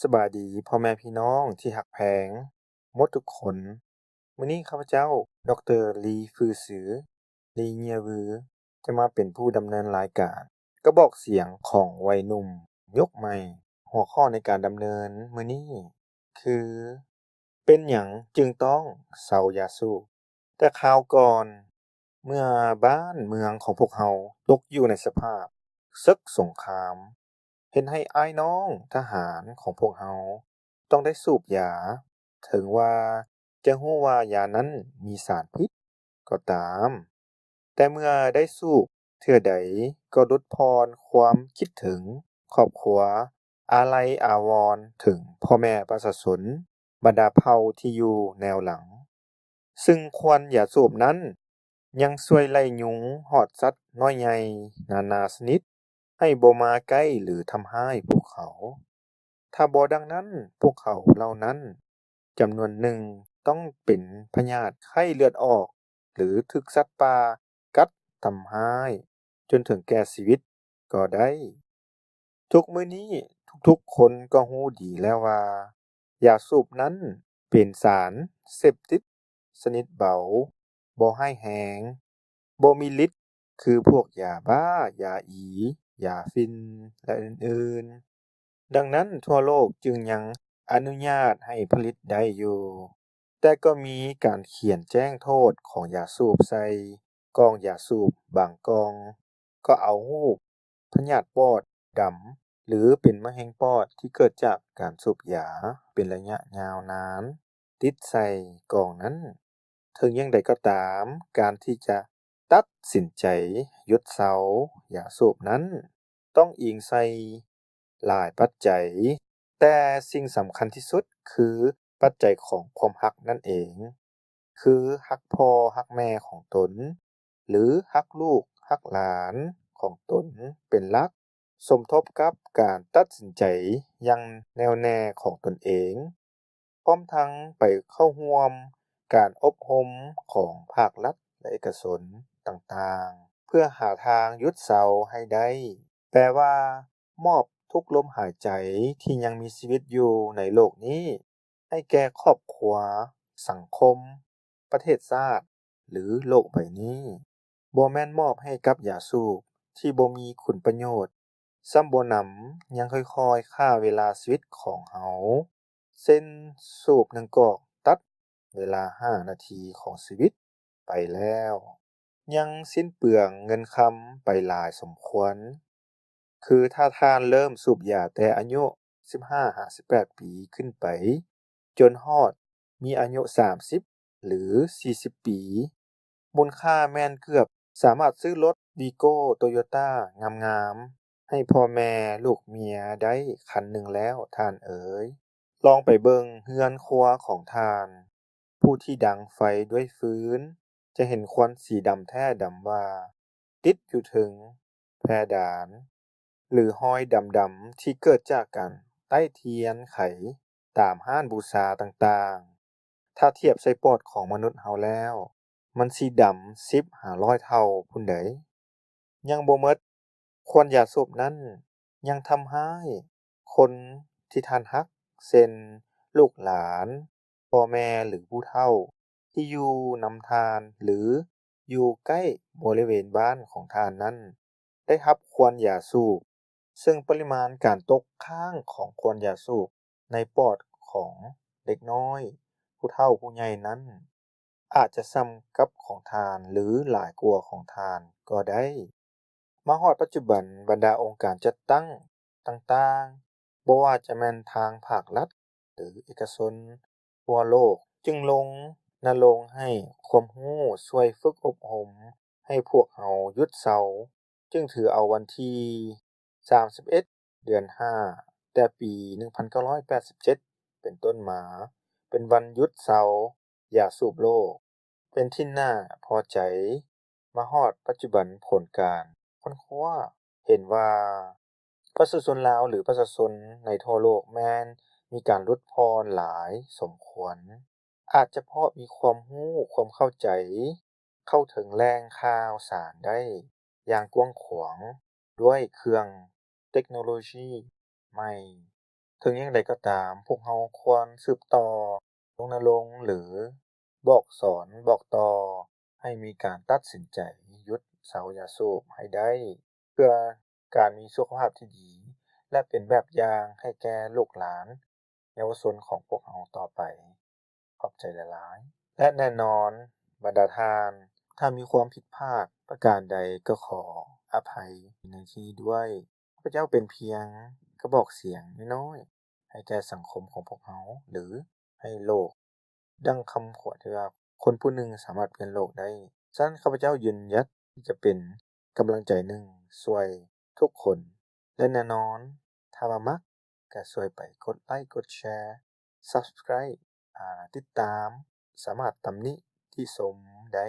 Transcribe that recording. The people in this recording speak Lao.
ສະບາຍດີພໍ່ແມ່ພີ່ນ້ອງທີ່ຮັກແພງໝົດທຸກຄົນ. ມື້ນີ້ຂ້າພະເຈົ້າ ດຣ ລີ ຟືຊື ລີ ເຍວື ຈະມາເປັນຜູ້ດຳເນີນລາຍການກະບອກສຽງຂອງໄວໜຸ່ມຍຸກໃໝ່. ຫົວຂໍ້ໃນການດຳເນີນມື້ນີ້ຄື ເປັນຫຍັງຈຶ່ງຕ້ອງເຊົາຢາສູບ? ແຕ່ຄາວກ່ອນ ເມື່ອບ້ານເມືອງຂອງພວກເຮົາຕົກຢູ່ໃນສະພາບເສິກສົງຄາມ ເຮັດໃຫ້ອ້າຍນ້ອງທະຫານຂອງພວກເຮົາຕ້ອງໄດ້ສູບຢາ, ເຖິງວ່າຈະຮູ້ວ່າຢານັ້ນມີສານພິດກໍຕາມ, ແຕ່ເມື່ອໄດ້ສູບເທື່ອໃດກໍຫຼຸດຜ່ອນຄວາມຄິດເຖິງຄອບຄົວ, ອາໄລອາວອນເຖິງພໍ່ແມ່ປະຊາຊົນ, ບັນດາເຜົ່າທີ່ຢູ່ແນວຫຼັງ, ຊຶ່ງຄວັນຢາສູບນັ້ນຍັງຊ່ວຍໄລ່ຍຸງຮອດສັດນ້ອຍໃຫຍ່ນານາຊະນິດ ໃຫ້ບໍ່ມາໃກ້ ຫຼື ທຳຮ້າຍພວກເຂົາ. ຖ້າບໍ່ດັ່ງນັ້ນ, ພວກເຂົາເຫຼົ່ານັ້ນຈຳນວນໜຶ່ງຕ້ອງເປັນພະຍາດໄຂ້ເລືອດອອກ ຫຼື ຖືກສັດປ່າກັດທຳຮ້າຍຈົນເຖິງແກ່ຊີວິດກໍໄດ້. ທຸກມື້ນີ້ທຸກໆຄົນກໍຮູ້ດີແລ້ວວ່າ ຢາສູບນັ້ນເປັນສານເສບຕິດຊະນິດເບົາ, ບໍ່ຮ້າຍແຮງ, ບໍ່ມີລິດຄືພວກຢາບ້າ, ຢາອີ, ຢາຝິ່ນ ແລະ ອື່ນໆ. ດັ່ງນັ້ນທົ່ວໂລກຈຶ່ງຍັງອະນຸຍາດໃຫ້ຜະລິດໄດ້ຢູ່, ແຕ່ກໍມີການຂຽນແຈ້ງໂທດຂອງຢາສູບໃສ່ກ່ອງຢາສູບບາງກ່ອງ, ກໍເອົາຮູບພະຍາດປອດດຳ ຫຼື ເປັນມະເຮັງປອດທີ່ເກີດຈາກການສູບຢາເປັນໄລຍະຍາວນານ ຕິດໃສ່ກ່ອງນັ້ນ. ເຖິງຢ່າງໃດກໍຕາມ, ການທີ່ຈະຕັດສິນໃຈຢຸດເຊົາຢາສູບນັ້ນ ຕ້ອງອີງໃສ່ຫຼາຍປັດໄຈ, ແຕ່ສິ່ງສຳຄັນທີ່ສຸດຄືປັດໄຈຂອງຄວາມຮັກນັ້ນເອງ, ຄືຮັກພໍ່ຮັກແມ່ຂອງຕົນ ຫຼື ຮັກລູກຮັກຫຼານຂອງຕົນເປັນຫຼັກ, ສົມທົບກັບການຕັດສິນໃຈຢ່າງແນ່ວແນ່ຂອງຕົນເອງ, ພ້ອມທັງໄປເຂົ້າຮ່ວມການອົບຮົມຂອງພາກລັດ ແລະ ເອກະຊົນຕ່າງໆ ເພື່ອຫາທາງຢຸດເຊົາໃຫ້ໄດ້, ແປວ່າ ມອບທຸກລົມຫາຍໃຈທີ່ຍັງມີຊີວິດຢູ່ໃນໂລກນີ້ ໃຫ້ແກ່ຄອບຄົວ, ສັງຄົມ, ປະເທດຊາດ ຫຼື ໂລກໃບນີ້, ບໍ່ແມ່ນມອບໃຫ້ກັບຢາສູບທີ່ບໍ່ມີຄຸນປະໂຫຍດ, ຊ້ຳບໍ່ໜຳຍັງຄ່ອຍໆຂ້າເວລາຊີວິດຂອງເຮົາ, ເຊັ່ນ ສູບໜຶ່ງກອກຕັດເວລາຫ້ານາທີຂອງຊີວິດໄປແລ້ວ, ຍັງສິ້ນເປືອງເງິນຄຳໄປຫຼາຍສົມຄວນ. ຄືຖ້າທ່ານເລີ່ມສູບຢາແຕ່ອາຍຸສິບຫ້າຫາສິບແປດປີຂຶ້ນໄປ ຈົນຮອດມີອາຍຸສາມສິບ ຫຼື ສີ່ສິບປີ, ມູນຄ່າແມ່ນເກືອບສາມາດຊື້ລົດວີໂກ້ ໂຕໂຍຕ້າງາມໆ ໃຫ້ພໍ່ແມ່ລູກເມຍໄດ້ຄັນໜຶ່ງແລ້ວ, ທ່ານເອີຍ. ລອງໄປເບິ່ງເຮືອນຄົວຂອງທ່ານ, ຜູ້ທີ່ດັງໄຟດ້ວຍຟືນ, ຈະເຫັນຄວັນສີດຳແທ້ດຳວ່າ ຕິດຢູ່ເທິງແພດານ ຫຼື ຮອຍດຳໆທີ່ເກີດຈາກການໄຕ້ທຽນໄຂຕາມຮ້ານບູຊາຕ່າງໆ. ຖ້າທຽບໃສ່ປອດຂອງມະນຸດເຮົາແລ້ວ, ມັນຊິດຳສິບຫາຮ້ອຍເທົ່າພຸ້ນໃດ. ຍັງບໍ່ໝົດ, ຄວັນຢາສູບນັ້ນຍັງທຳຮ້າຍຄົນທີ່ທ່ານຮັກ, ເຊັ່ນ ລູກຫຼານ, ພໍ່ແມ່ ຫຼື ຜູ້ເຖົ້າທີ່ຢູ່ນຳທ່ານ ຫຼື ຢູ່ໃກ້ບໍລິເວນບ້ານຂອງທ່ານນັ້ນ ໄດ້ຮັບຄວັນຢາສູບ, ເຊິ່ງປະລິມານການຕົກຄ້າງຂອງຄວັນຢາສູບໃນປອດຂອງເດັກນ້ອຍ, ຜູ້ເຖົ້າ, ຜູ້ໃຫຍ່ນັ້ນ ອາດຈະສ່ຳກັບຂອງທ່ານ ຫຼື ຫຼາຍກວ່າຂອງທ່ານກໍໄດ້. ມາຮອດປັດຈຸບັນ, ບັນດາອົງການຈັດຕັ້ງຕ່າງໆ, ບໍ່ວ່າຈະແມ່ນທາງພາກລັດ ຫຼື ເອກະຊົນທົ່ວໂລກ, ຈຶ່ງລົງນະລົງໃຫ້ຄວາມຮູ້, ຊ່ວຍຝຶກອົບຮົມໃຫ້ພວກເຮົາຢຸດເຊົາ, ຈຶ່ງຖືເອົາວັນທີ ສາມສິບເອັດ ເດືອນຫ້າ ແຕ່ປີໜຶ່ງພັນເກົ້າຮ້ອຍແປດສິບເຈັດ ເປັນຕົ້ນມາ ເປັນວັນຢຸດເຊົາຢາສູບໂລກ ເປັນທີ່ໜ້າພໍໃຈ. ມາຮອດປັດຈຸບັນ, ຜົນການຄົ້ນຄວ້າເຫັນວ່າ ປະຊາຊົນລາວ ຫຼື ປະຊາຊົນໃນທົ່ວໂລກແມ່ນມີການຫຼຸດຜ່ອນຫຼາຍສົມຄວນ, ອາດຈະເພາະມີຄວາມຮູ້, ຄວາມເຂົ້າໃຈ, ເຂົ້າເຖິງແຫຼ່ງຂ່າວສານໄດ້ຢ່າງກວ້າງຂວາງດ້ວຍເຄື່ອງເຕັກໂນໂລຊີໃໝ່. ເຖິງຢ່າງໃດກໍຕາມ, ພວກເຮົາຄວນສືບຕໍ່ລົນະລົງ ຫຼື ບອກສອນບອກຕໍ່ໃຫ້ມີການຕັດສິນໃຈຢຸດເຊົາຢາສູບໃຫ້ໄດ້ ເພື່ອການມີສຸຂະພາບທີ່ດີ ແລະ ເປັນແບບຢ່າງໃຫ້ແກ່ລູກຫຼານເຍົາວະຊົນຂອງພວກເຮົາຕໍ່ໄປ. ຂອບໃຈຫຼາຍໆ ແລະ ແນ່ນອນ, ບັນດາທ່ານ, ຖ້າມີຄວາມຜິດພາດປະການໃດກໍຂໍອະໄພໃນທີ່ນີ້ດ້ວຍ. ຂ້າພະເຈົ້າເປັນພຽງກະບອກສຽງນ້ອຍໆໃຫ້ແກ່ສັງຄົມຂອງພວກເຮົາ ຫຼື ໃຫ້ໂລກ. ດັ່ງຄຳຂວັນທີ່ວ່າ, ຄົນຜູ້ໜຶ່ງສາມາດປ່ຽນໂລກໄດ້. ສະນັ້ນ ຂ້າພະເຈົ້າຢືນຢັດທີ່ຈະເປັນກຳລັງໃຈໜຶ່ງຊ່ວຍທຸກຄົນ. ແລະ ແນ່ນອນ, ຖ້າວ່າມັກ, ກໍຊ່ວຍໄປກົດໄລ, ກົດແຊ, ຊັບສະໄຄຣບ, ຕິດຕາມ, ສາມາດຕຳນິຕິຊົມໄດ້.